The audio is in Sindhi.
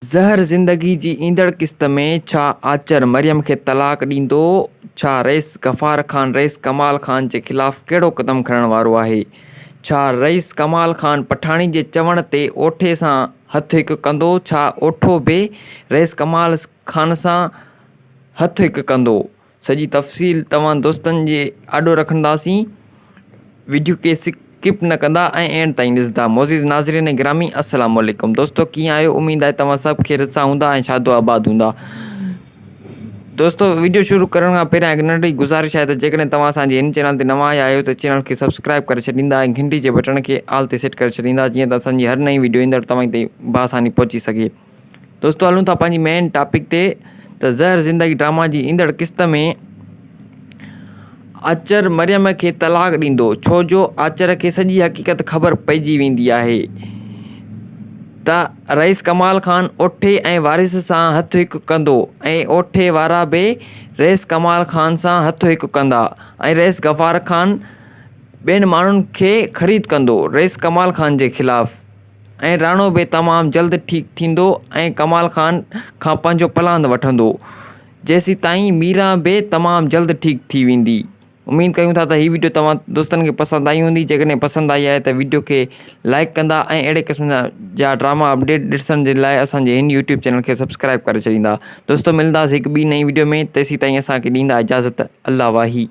زهر زندگي جي ايندڙ قسط ۾ ڇا آچر مريم کي طلاق ڏيندو؟ ڇا رئيس غفار خان رئيس ڪمال خان جي خلاف ڪهڙو قدم کڻڻ وارو آهي؟ ڇا رئيس ڪمال خان پٺاڻي جي چوڻ تي اوٺي سان هٿ هڪ ڪندو؟ ڇا اوٺو به رئيس ڪمال خان سان هٿ هڪ ڪندو؟ سڄي تفصيل توهان دوستن جي آڏو رکنداسين وڊيو کي سڪپ نه ڪندا ۽ اينڊ تائين ڏسندا معزز ناظرين گرامي السلام عليڪم دوستو ڪيئن آهيو اميد آهي توهان سڀ خيريت سان هوندا ۽ شاد و آباد هوندا دوستو وڊيو شروع ڪرڻ کان پهريان هڪ ننڍڙي گذارش آهي ته جيڪڏهن توهان اسان جي هن چينل تي نوان آيا آهيو ته چينل کي سبسڪرائب ڪري ڇڏيندا ۽ گهنٽي جي بٽڻ کي آل تي سيٽ ڪري ڇڏيندا جيئن ته اسان جي هر نئين وڊيو ايندڙ توهان تائين بآساني پهچي سگهي دوستو هلون ٿا پنهنجي مين ٽاپڪ تي ته زهر زندگي ڊراما جي ايندڙ قسط ۾ آچر مريم کي طلاق ڏيندو ڇو جو آچر کي سڄي حقيقت خبر پئجي ويندي آهي ته رئيس ڪمال خان اوٺي ۽ وارث سان هٿ هڪ ڪندو ۽ اوٺي وارا به رئيس ڪمال خان سان هٿ هڪ ڪندا ۽ رئيس غفار خان ٻين ماڻهن کي خريد ڪندو رئيس ڪمال خان جي خلاف ۽ راڻو به تمام جلد ٺيڪ ٿيندو ۽ ڪمال خان کان پنهنجو پلاند وٺندو. جيسيتائين ميران به تمام جلد ٺيڪ ٿي ويندي. اميد ڪريون ٿا ته هي وڊيو توهان دوستن کي پسند آئي هوندي جيڪڏهن پسند آئي آهي ته وڊيو کي لائيڪ ڪندا ۽ اهڙي قسم جا ڊراما اپڊيٽ ڏسڻ جي لاء اسان جي هن يوٽيوب چينل کي سبسڪرائب ڪري ڇڏيندا. دوستو ملنداسين هڪ ٻي نئين وڊيو ۾ تيسيتائين اسان کي ڏيندا اجازت الله واهي.